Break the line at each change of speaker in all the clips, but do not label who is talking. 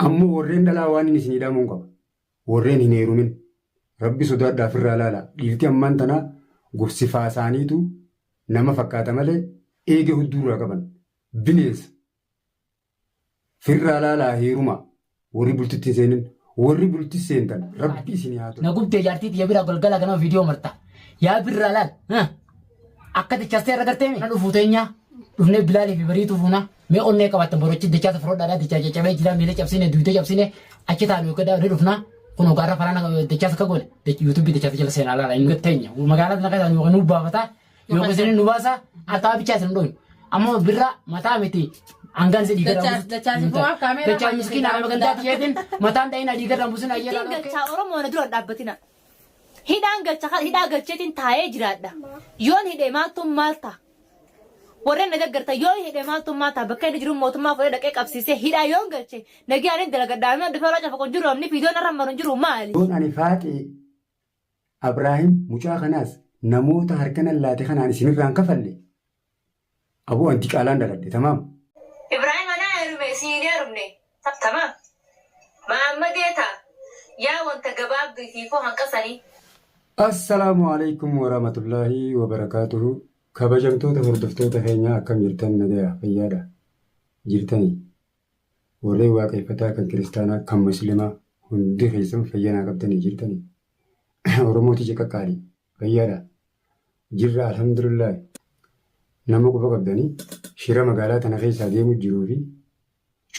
Ammoo warreen dhalaa waan inni isinii dhaamuun qaba. Warreen hin heerumin. Rabbi sodaadhaa ofirraa laalaa. Dhiirti ammaan tanaa gorsifaa isaaniitu nama fakkaata malee eega hudduurraa qaban. Bineensa. Firraa laalaa heerumaa. Warri bultitti hin seenin. Warri bulti seentan rabbi isinii haa tolu.
Na gubdee jaartii tiyya bira galgala ganama viidiyoo marta. Yaa birraa laal. Akka dachastee irra gartee na dhufuu teenyaa. Dhufnee bilaalii fi bariituu fuuna. Mee onnee qabaattan borochi dachaasa firodhaadhaa dachaa caccabee jira miila cabsine duutee cabsine achi taanu yookaan ni dhufna. Kun ogaarra faraana dachaasa akka goone yuutuubii dachaasa jala seenaa laala hin teenya. Magaalaa tana keessaa yookaan nu baafataa yookaan isin nu baasa ataa bichaa isin dhoyin. Ammoo birraa mataa miti hangaan si dhiiga
Dachaas- dachaas immoo kaameeraa
Dachaa miskiina nama gandaa kiyyeetiin mataan dhahina dhiiga irraan busin ayyaana.
Ittiin galchaa Oromoo na dura hin dhaabbatina. Hidhaan galcha hidhaa galcheetiin taa'ee jiraadha. Yoon hidhe maaltu maal ta'a? Warreen na deeggartan yoo hidhe maaltu maal ta'a? Bakka inni jiru mootummaa fuudhee dhaqee qabsiisee hidhaa yoon galche nagaan hin dalagadha. Amma dhufee walaa cafaqu hin jiru amni fiidoon irra maru hin jiru maali?
Yoon ani faaxee Abraahim mucaa kanaas namoota harka nan laate kanaan isinirraan kafalle aboo an diqaalaan dhaladhe tamaam.
Ibrahim anaa heerume isin hin heerumne tamaam Mahammadee taa yaa wanta gabaabdu ifiifuu hanqasanii.
Assalaamu Aleykum Warahmatullaahi Wabarakaatuhu Kabajamtoota hordoftoota keenya akkam jirtan nagaya fayyaadha jirtanii warreen waaqeeffataa kan kiristaanaa kan muslimaa hundi keessan fayyanaa qabdanii jirtanii Oromoo tiyya qaqqaalii fayyaadha jirra alhamdulillahi nama quba qabdanii shira magaalaa tana keessaa deemu jiruu fi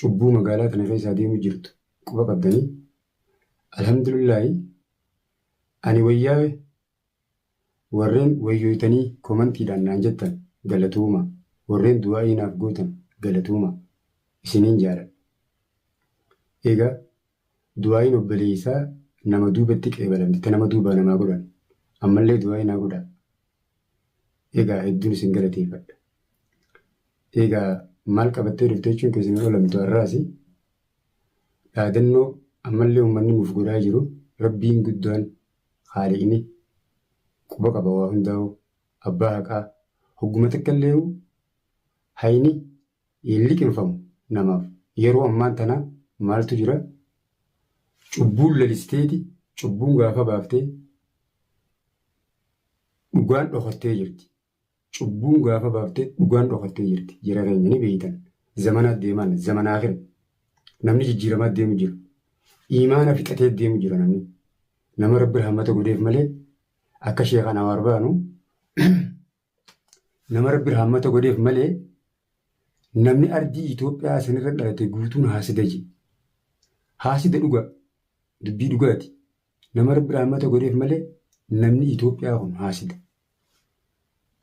cubbuu magaalaa tana keessaa deemu jirtu quba qabdanii alhamdulillahi ani wayyaawe Warreen wayyooytanii komantiidhaan naan jettan galatoomaa. Warreen du'aa'ii naaf gootan galatoomaa. Isiniin jaaladha. Egaa du'aa'iin obboleessaa nama duubatti qeebalamti ta nama duubaa namaa godhan. Ammallee du'aa'ii naa godhaa. Egaa hedduun isin galateeffadha. Egaa maal qabattee dhufte jechuun keessan hin oolamtu har'aasi. Dhaadannoo ammallee uummanni nuuf godhaa jiru rabbiin guddaan Khaaliqni quba qaba waa hundaahuu, abbaa haqaa, hogguma takkalleehuu hayni hin liqimfamu namaaf. Yeroo ammaan tanaa maaltu jira? Cubbuun lalisteeti, cubbuun gaafa baaftee dhugaan dhokattee jirti. Cubbuun gaafa baafte dhugaan dhokattee jirti. Jara keenya ni beeytan. Zamanaa deemaan zaman aakhira. Namni jijjiiramaa deemu jira. Iimaana fixatee deemu jira namni. Nama Rabbi rahmata godheef malee akka sheekh Anwaar baanu nama Rabbi rahmata godheef malee namni ardii Itoophiyaa sanirra dhalate guutuun haasida je. Haasida dhugaa. Dubbii dhugaati. Nama Rabbi rahmata godheef malee namni Itoophiyaa kun haasida.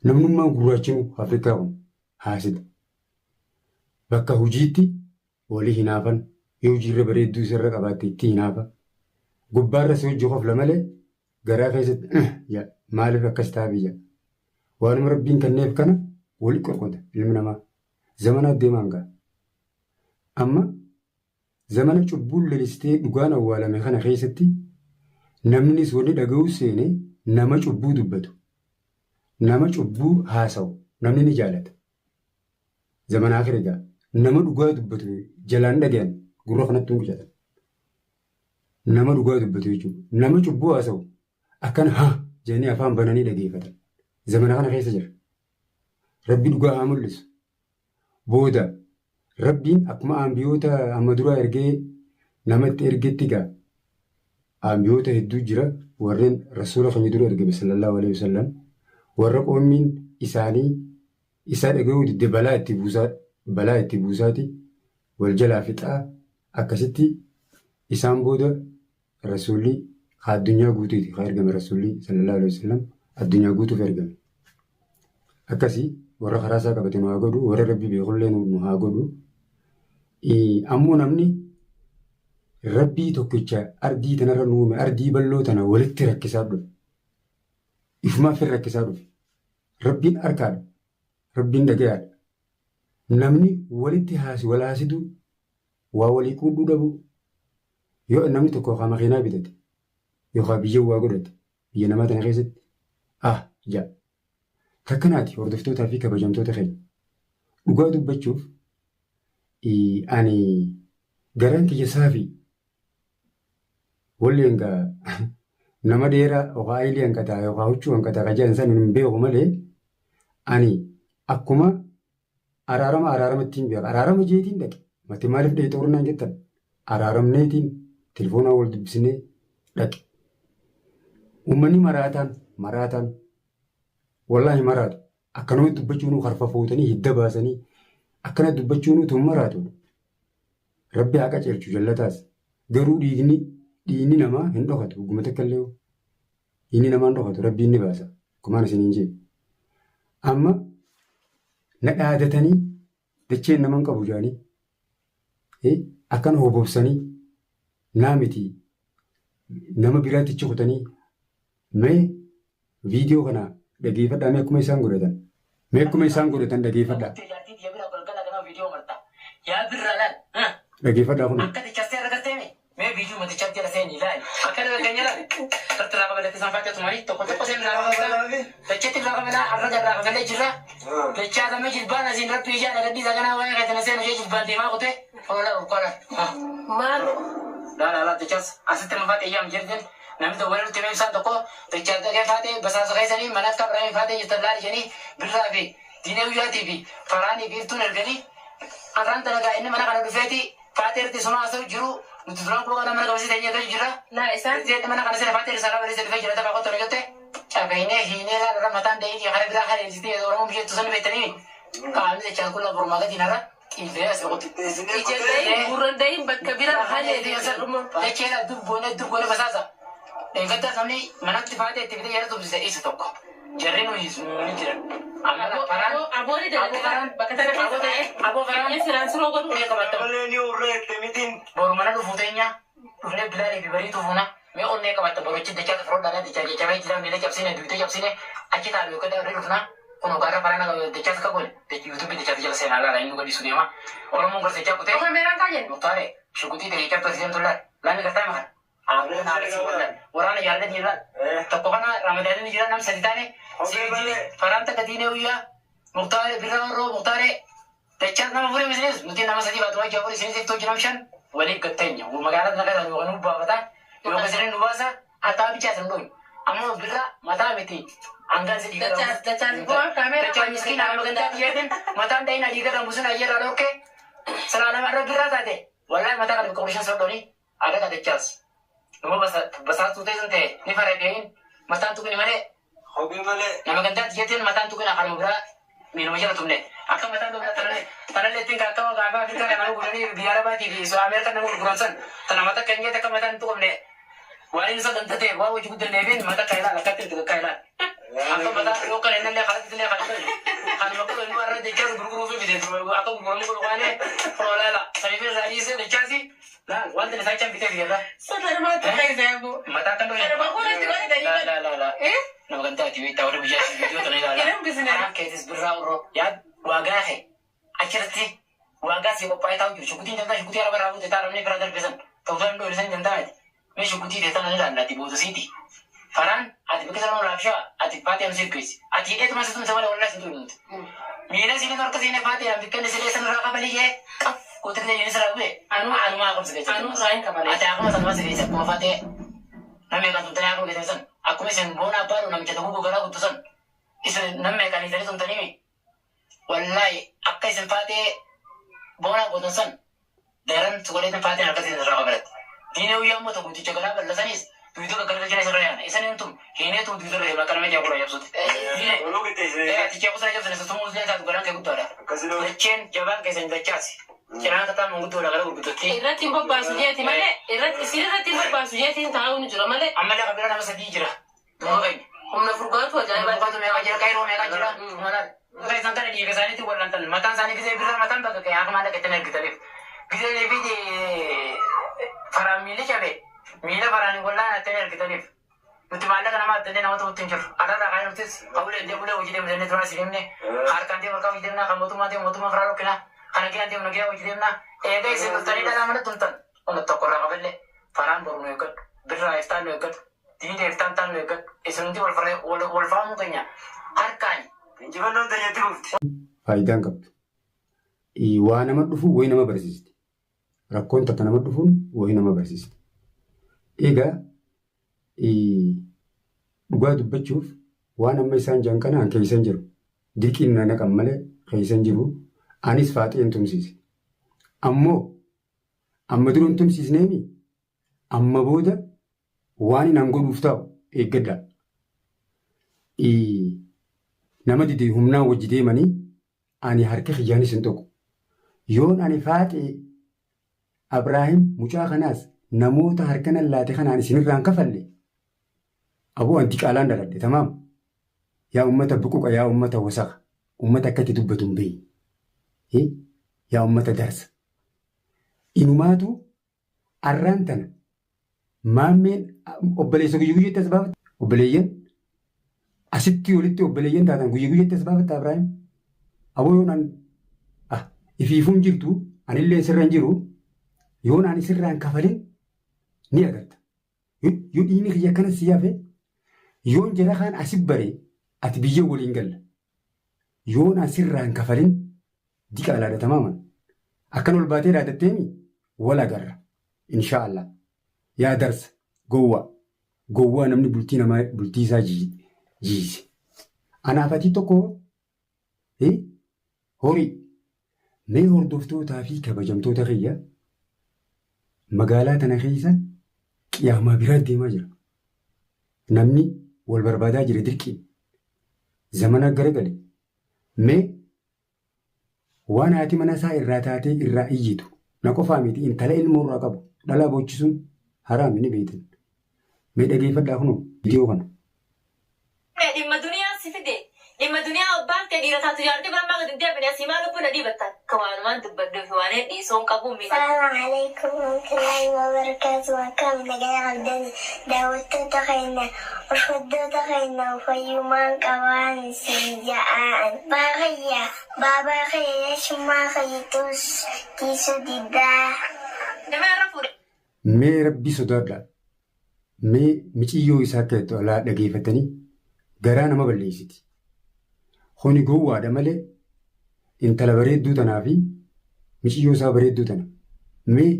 Namnummaan gurraachinuu Afrikaa kun haasida. Bakka hojiitti walii hinaafan yoo hojiirra bareedduu isarra qabaatte itti hinaafa. Gubbaarra si hojii kofla malee garaa keessatti ja maaliif akkas taafi ja. Waanuma Rabbiin kenneef kana wali qoqqoda ilmi namaa. Zamanaa deemaan gaa. Amma Zamana cubbuun lelistee dhugaan awwaalame kana keessatti namnis wanni dhaga'uu seene nama cubbuu dubbatu, nama cubbuu haasawu namni ni jaalata. Zamana akhir egaa nama dhugaa dubbatu jalaan dhagayan gurra kanatti hin qucatan. Nama dhugaa dubbatu jechuudha. Nama cubbuu haasawu akkana ha jedhanii afaan bananii dhageeffatan. Zamana kana keessa jira. Rabbi dhugaa haa mul'isu. Booda Rabbiin akkuma anbiyoota amma duraa ergee nama itti ergetti egaa anbiyoota hedduu jira warreen rasuula keenya dura ergame sallallahu alaihi wasallam warra qoommiin isaanii isaa dhaga'uu didde balaa itti buusaa balaa itti buusaati wal jalaa fixaa akkasitti isaan booda Rasuulli ka addunyaa guutuuti ka ergame Rasuulli sallallahu alaihi wasallam addunyaa guutuuf ergame. Akkasi warra karaa isaa qabate nu haa godhu warra Rabbi beekullee nu haa godhu. Ammoo namni Rabbii tokkicha ardii tanarra nu uume ardii bal'oo tana walitti rakkisaa dhufe. Ifumaaf hin rakkisaa dhufe. Rabbiin harkaadha. Rabbiin dhagayaadha. Namni walitti haasi wal haasiduu waa walii quudhuu dhabuu Yoo namni tokko yookaan makiinaa bitate yookaan biyya waa godhate biyya namaa tana keessatti ah ja'a. Takkanaati hordoftootaa fi kabajamtoota keenya. Dhugaa dubbachuuf ani Garaan kiyya saafi. Walli hangaa nama dheeraa yookaan ayilii hanqataa yookaan huccuu hanqataa kan jedhan san hin beeku malee ani akkuma araarama araaramatti hin beeku. Araarama jeetiin dhaqe. Mati maaliif dhaqe xoorinaan jettan? Araaramneetiin telefoonaa wal dubbisnee dhaqe. Uummanni maraataan maraataan wallaahi maraatu. Akkanumatti dubbachuunuu harfafootanii hidda baasanii akkana dubbachuunuu tun maraatudha. Rabbi haa qaceelchu jallataas. Garuu dhiigni dhiigni namaa hin dhokatu hogguma takka illee dhiigni namaa hin dhokatu rabbiin ni baasa. Akkumaan isiniin jee. Amma na dhaadatanii dacheen nama hin qabu jaanii akkana hobobsanii naa miti nama biraatti achi kutanii mee viidiyoo kana dhageeffadhaa mee akkuma isaan godhatan. Mee akkuma isaan godhatan dhageeffadhaa.
Jaartii tiyya bira galgala ganama viidiyoo marta. Yaa birra laal.
Dhageeffadhaa kun.
Akka tichaastee irra gartee mee viidiyoo matichaa jala seeni ilaali. Akka irra keenya laali. Irratti irraa qabalatti isaan faatee tumanii tokko tokko seen irraa qabalaa. Dacheetti irraa qabalaa arra irraa qabalee jirra. Dachaa samee jilbaan asiin rabbi ijaan agadhiisa kanaa waa'ee keetina seenu ishee jilbaan deemaa kutee. Hoola olkola.
Maal?
Laala laala dachaas asitti nama faatee iyyaam jirtin. Namni tokko walitti himee ibsaan tokko dachaa dhaqee faatee basaasa keessanii mana akka Ibraahim faatee jirtan laali jedhanii birraa fi diinee guyyaatii fi faraanii fi iftuun erganii arraan dalagaa inni mana kana dhufeeti faatee irratti suma haasa'u jiru nuti duraan quba kana mana qabsiisee teenyee kan jirra.
Laa isaan
Irratti mana kana seera faatee irraa barreessee dhufee jira taphaa qottoo jette cabaynee hiinee laala irra mataan da'ii fi kara biraa kan eegsitee Oromoo bisheettu san beektanii qaamni dachaa kun lafa gatiin har'a xiillee asii qotti.
ija dahin gurra dahin bakka bira halee
Dacheedha dubboone dubboone basaasa. Eeggattaa sabni manatti faatee itti bitee jara tumsise isa tokko. Jarri nuyi ni jiran. Amma faraan
Abooni dalagaa bakka tana keessa ta'e.
Aboo faraan
Inni firaansiroo godhu.
ulee qabattamu.
Malee ni urreette mitiin.
Boru mana dhufuu teenya dhufnee bilaalee fi bariituu fuuna. Mee onnee qabatta borochi dachaa firoodhaan dachaa jajjabee jira miila cabsine duwitee cabsine achi taa'u yookaan dabaree dhufna. Kun ogaarra faraan dachaa akka goone yuutuubii dachaa jala seenaa laala inni gadhiisu deema. Oromoon gorsichaa kutee.
Kameeraan kaayyan.
Muktaare shugutii ta'e cabsa si'an tullaa laami gartaa makan. Aabila naa agarsiisu wallaan waraana jaalladhi jiraan. Tokko kana ramadaanii jira nam sadi taane faraan takka diinee guyyaa muktaare birraa warroo muktaare dachaas nama furii misinis nuti nama sadii baatu wajjin afurii isinis iftoo jiram shan waliif gatteenya magaalaa nagaa sana yookaan nu baafata yookaan isin nu baasa hataa bichaa isin dhooyu amma birraa mataa miti hangaan si dhiiga
Dachaas dachaas bu'aa kaameeraa
Dachaa miskiina nama gandaa xiyyeetin mataan da'in adii gara musin ayyeerraa dhokke silaa nama irra birraa taate wallahi mataa kana bikka bishaan sodhoni adaga dachaas nama basaastuu ta'e sun ta'e ni faradeen mataan tuqni malee
Kophee malee.
nama gandaa xiyyeetin mataan tuqina kanuma biraa miinuma jala tumne akka mataan tuqna tanallee ittiin kan akka gaafa Afrikaa kan nama gurguranii biyya Arabaatii fi Soo Ameerikaa nama gurguran san tana mata kan nyaata akka mataan tuqamne waan inni sodan ta'e waan hojii guddanneefin mata kan ilaala akkatti itti kan ilaala. Akka mataa yookaan inni illee kalatti illee kalatti kanuma kun inni warra dachaas gurguruu fi bite akka gurguramu kun waan hoolaala saniif irraa dhiisee dachaasi laal wanta isaa can bitee biyya
Sadarmaa tokko isaa boo.
mataa kan dhohe.
Kanuma kun itti godhe
La la la la. Nama kan taate beektaa warra guyyaa si viidiyoo tana ilaala.
Jedhamu bisinaa.
Karaan keetis birraa urroo yaa waagaa kee achirratti waagaa si qophaa'ee taa'u jiru shukutiin danda'a shukutii araba irraa buute taa'amni bira darbe san ta'uu danda'u san danda'a mee shukutii ta'e tana ilaallati booda siiti. Faraan ati bakka sana laafshaa ati faatee amsi hirkeessi ati hidheetuma situmsa malee wallaa sin tuulunti. Miila siin harka siin faatee ambi kenni silee san irraa qabalii jee qaf gootirlee jedhee sirraa bu'e anuma anuma akamsa keessa.
Anuu irraa hin qabalee.
Ati akkuma sanuma si keessa akkuma faatee namni kan tumtanii akkuma keessan san akkuma isin boona abbaa namicha tokko garaa guttu san isin namni kan isanii tumtanii wallaahi akka isin faatee boona gootan san daran sugoleetin faateen harka isin irraa qabalatti. Diinee guyyaa immoo tokko guddicha garaa bal'asanis duwidoo gaggargalchina isirra yaana isan hin tum hiinee tum duwidoo irra bakka nama jaakura jabsuuti. Diinee
Oluu qixxeessine.
ati jeequ sana jabsine sutumuu illee taatu garaan kee guddaadha.
Akkasii dhoo.
Dacheen jabaan keessan dachaasi. Cinaan kataa manguddoodha gara gurguddootti.
Irratti hin bobbaasu jeeti malee irratti isin irratti hin bobbaasu jeetiin taa'uu ni jira malee
Ammallee kan biraa nama sadii jira. Duuba keenya.
humna furgaatu ajaa'ibaa.
Dhugaatu meeqa jira qayroo meeqa jira. Malaan. Isaan kana dhiiga isaaniitti wallantan mataan isaanii gisee birraa mataan bakka kee akka maallaqa ittiin ergitaniif. Gisee fi faraan miilli cabe miila faraan hin wallaan ittiin ergitaniif. Nuti maallaqa nama addannee nama ta'utti hin jiru. Adarraa kan nutis qabulee deemulee hojii deemu jennee turaa isin himne. Harkaan deemu harkaan hojii deemna kan mootummaa deemu mootummaa firaa rukkina. Kan nagaa deemu nagaa hojii deemna. Eega isin dhuftanii dhalaa mana tumtan. Kun tokko irraa qaballee faraan boru nu eeggadhu. Birraa iftaan nu eeggadhu. Diinee iftaan taan nu eeggadhu. Isin hundi wal faamuu keenya harkaan
Injifannoon tajaajila fufti.
Faayidaan qabdu. Waa nama dhufu wayi nama barsiisti. Rakkoon takka nama dhufuun wayii nama barsiista. Egaa dhugaa dubbachuuf waan amma isaan jiran kana an keessa hin jiru. Dirqiin na naqan malee keessa hin jiru. Anis faaxee hin tumsiise. Ammoo amma dura hin tumsiisneemi amma booda waan hin godhuuf taa'u eeggadhaa. Nama dide humnaan wajji deemanii ani harka kiyyaanis hin tuqu. Yoon ani faaxee Abraahim mucaa kanaas namoota harka nan laate kanaan isinirraan kafalle aboo an diqaalaan dhaladhe tamaam. Yaa ummata buquqa yaa ummata wasaka ummata akka itti dubbatu hin beekne. Yaa ummata darsa. Inumaatu arraan tana maammeen obboleessa guyya guyyatti as baafatte obboleeyyan asitti olitti obboleeyyan taatan guyya guyyatti as baafatta Abraahim. Aboo yoon an ifiifuun jirtu anillee sirra hin jiru yoon ani sirraan kafalin ni agarta. Yoo dhiigni kiyya akkana si hafe yoon jara kaan asi bare ati biyya waliin galla. Yoon an sirraan kafalin diqaalaadha tamaaman. Akkan ol baatee dhaadatteemi wal agarra. Inshaallah. Yaa darsa gowwaa. Gowwaa namni bultii namaa bultii isaa jiise. Anaaf ati tokko horii. Mee hordoftootaa fi kabajamtoota kiyya magaalaa tana keessa qiyaamaa biraa deemaa jira. Namni wal barbaadaa jira dirqiin. Zamana garagale. Mee waan haati mana isaa irraa taatee irraa iyyitu na qofaa miti intala ilmoo irraa qabu dhalaa boochisuun haraami ni beektan. Mee dhageeffadhaa kunoo viidiyoo kana.
Dhimma duniyaa si fide. Dhimma duniyaa abbaan ta'e dhiira taatu jaartii bira maa gadi hin deebine asii maal lubbuu na dhiibattan. Akka waanumaan dubbadhuuf waan hin dhiisuun qabu miti.
Salaamu alaikum warahmatullahi wabarakatuh. Akkam nagaa qabdan daawwattoota keenya hordoftoota keenya fayyumaan qabaan isin ja'aan. Baaqayya baabaa kiyya yeesummaa kiyyitus tiisuu diddaa.
Nama irra fuudhe.
Mee rabbi sodaadhaa. Mee miciyyoo isaa akka jettu alaa dhageeffatanii garaa nama balleessiti. Kuni gowwaadha malee intala bareedduu tanaa fi miciyyoo isaa bareedduu tana. Mee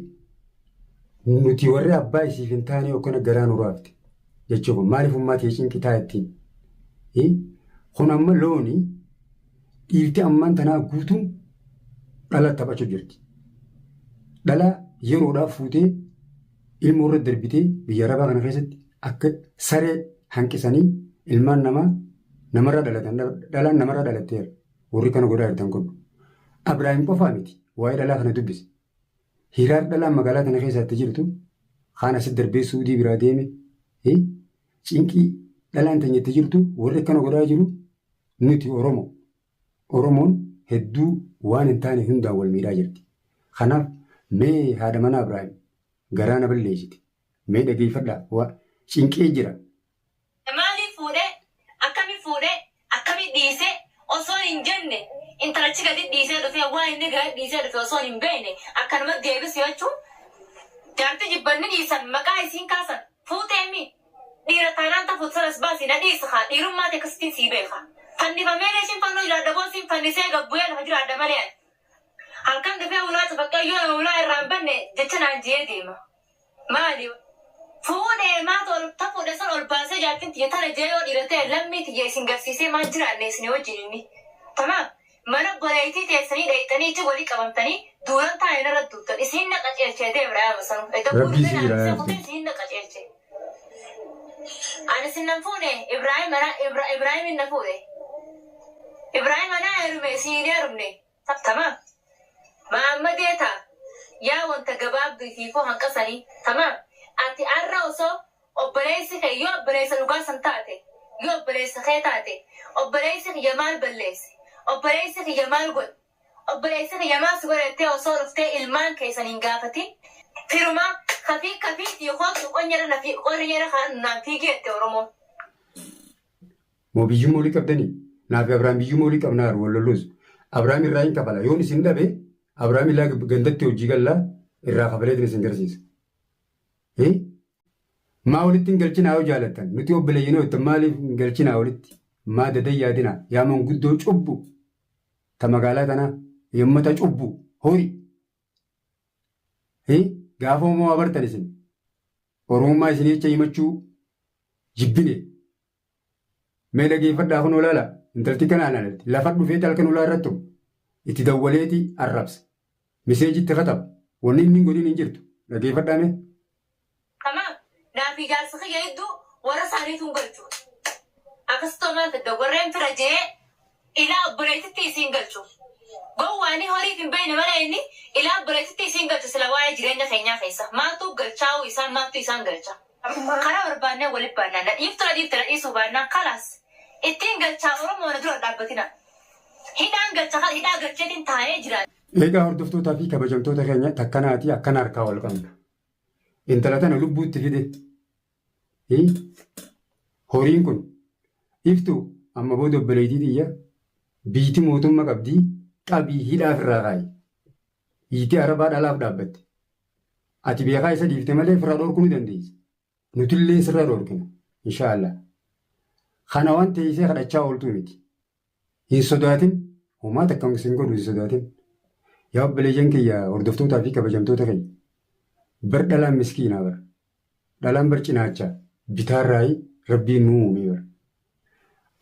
nuti warri abbaa isiif hin taane yookaan garaa nu raafte jechuun kun maaliif ummaa tee cinqitaa ittiin. Kun amma looni dhiirti ammaan tanaa guutuun dhala taphachuu jirti. Dhala yeroodhaaf fuutee ilmoo irra darbitee biyya arabaa kana keessatti akka saree hanqisanii ilmaan namaa namarraa dhalatan dhalaan namarraa dhalatteera. Warri kana godhaa jirtan kun. Abrahaam qofaa miti waa'ee dhalaa kana dubbise. Hiraar dhalaan magaalaa kana keessatti jirtu kaan asitti darbee Suudii biraa deeme. Cinqii dhalaan teenyetti jirtu warri akkana godhaa jiru nuti Oromoo. Oromoon hedduu waan hin taane hundaan wal miidhaa jirti. Kanaaf mee haadha manaa Abrahaam garaa na balleessiti. Mee dhageeffadhaa cinqee jira.
Maaliif fuudhee akkami fuudhee akkami dhiisee osoo hin jenne intalachi gadi dhiisee dhufee waa inni gadi dhiisee dhufe osoo hin beekne akkanuma deebisu jechuun jaartii jibbanni dhiisan maqaa isiin kaasan fuuteemi dhiira taanaan tafuut sanas baasii na dhiisa haa dhiirummaa ta'e akkasittiin sii beeka. Fannifamee reeshiin fannoo jiraadha boosiin fannisee gabbu'ee lafa jiraadha malee ani. Halkan dhufee ulaa cufaqqee yoo nama ulaa irraa hin banne jecha naan jiyee deema. Maali? Fuudhee maata ol ta fuudhe san ol baasee jaartiin tiyya tana jee yoo dhiira ta'e lammii tiyya isin garsiisee maal jiraanne isin wajjin inni. Tamaam. Mana obboleettii teessanii dheeyxanii ichi walii qabamtanii duuran taa'e narra duuttan isin na qaceelchee deemra yaa masanu. Edda
Rabbii
fuudhee
si jira
na
yaa
kutee isin na qaceelchee. Ani isin nan fuune Ibraahim ana Ibraahimin na fuudhe. Ibraahim ana heerume isin hin heerumne. Tamaam. Mahammadee ta'a. Yaa wanta gabaabduu fiifoo hanqasanii. Tamaam. Ati arra osoo obboleessi kee yoo obboleessa dhugaa san taate yoo obboleessa kee taate obboleessi kiyya maal balleesse obboleessi kiyya maal godhe obboleessi kiyya maal si godhe osoo dhuftee ilmaan keessan hin gaafatin firuma kafii kafiitii kootu qonyara na fi qonyara kan naan fiigee jette Oromoon.
Moo biyyummaa olii qabdanii? Naaf Abrahaam biyyummaa olii qabnaa jiru wal lolluus. Abrahaam irraa hin kafala. Yoon isin dhabe Abrahaam illaa gandatti hojii gallaa irraa kafaleetiin isin garsiisa. Maa walitti hin galchinaa yoo jaalattan nuti obboleeyyan yoo jettan maaliif hin galchinaa walitti? Maa dadan yaadinaa yaa manguddoo cubbu ta magaalaa tanaa yommata cubbu horii. Gaafa homaa waa bartan isin. Oromummaa isinii jecha himachuu jibbine. Mee dhageeffadhaa kunoo laala intalti kanaan alatti lafa dhufeeti halkan ulaa irratti tumu. Itti dawwaleeti arrabsa. Miseeji itti kataba. Wanni inni hin godhin hin jirtu. Dhageeffadhaa mee.
Tamaam. Naa fi jaarsa kiyya hedduu warra isaaniitu hin galchu. Akkasitti maal fidda warreen fira jee ilaa obboleettitti isiin galchu. Gowwaanii horiif hin beekne malee inni ilaa obboleettitti isiin galchu sila waa'ee jireenya keenyaa keessa. Maaltu galchaa'u isaan maaltu isaan galcha. Karaa barbaannee walitti baannaan na dhiiftu na dhiifte na dhiisuu baannaan kalaas. Ittiin galchaa Oromoo na dura dhaabbatina. Hidhaan galcha hidhaa galcheetiin taa'ee jira.
Egaa hordoftootaa fi kabajamtoota keenya takkanaati akkana harkaa wal qabna. Intala tana lubbuutti fide. Horiin kun iftu amma booda obboleettii tiyya biiti mootummaa qabdii qabii hidhaaf irraa kaayi. Hiitii arabaa dhalaaf dhaabbatte. Ati beekaa isa dhiifte malee ofirraa dhorkuu ni dandeessa. Nutillee sirraa dhorkina. Inshaallah. Kana waan teessee kadhachaa ooltuu miti. Hin sodaatin. Homaa takka sin godhu hin sodaatin. Yaa obboleeyyan kiyya hordoftootaa fi kabajamtoota keenya. Bar dhalaan miskiinaa bar. Dhalaan bar cinaacha bitaarraayi rabbiin nuu uumee bar.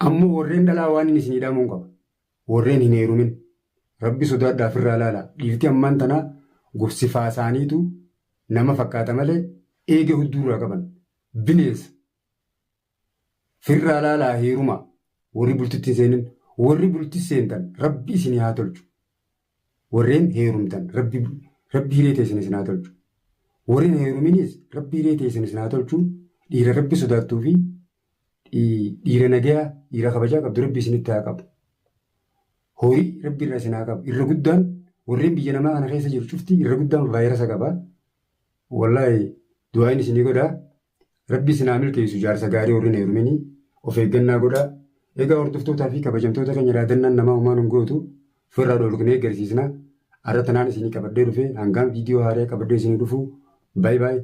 Ammoo warreen dhalaa waan inni isinii dhaamuun qaba. Warreen hin heerumin. Rabbi sodaadhaa ofirraa laala. Dhiirti ammaan tanaa gobsifaa isaaniitu nama fakkaata malee eege hudduurraa qaban. Bineensa. Firraa laalaa heeruma. Warri bultitti hin seenin. Warri bulti seentan rabbi isinii haa tolchu. Warreen heerumtan rabbi rabbi hiree teessan isin haa tolchu. Warreen heeruminis rabbi hiree teessan isin haa tolchu. Dhiira rabbi sodaattuu fi dhiira nagayaa dhiira kabajaa qabdu rabbi isinitti haa qabu. Horii rabbi irraa isin haa qabu. Irra guddaan warreen biyya namaa kana keessa jiru cufti irra guddaan vaayirasa qaba. Wallaahi du'aayin isinii godhaa. Rabbi isin haa milkeessu jaarsa gaarii warreen heeruminii of eeggannaa godhaa. Egaa hordoftootaa fi kabajamtoota keenya dhaadannaan namaa homaa nun gootu ofirraa dhoolkinee agarsiisna. Har'a tanaan isinii qabadhee dhufe hangaan viidiyoo haaraa qabadhee isinii dhufu. Bye bye.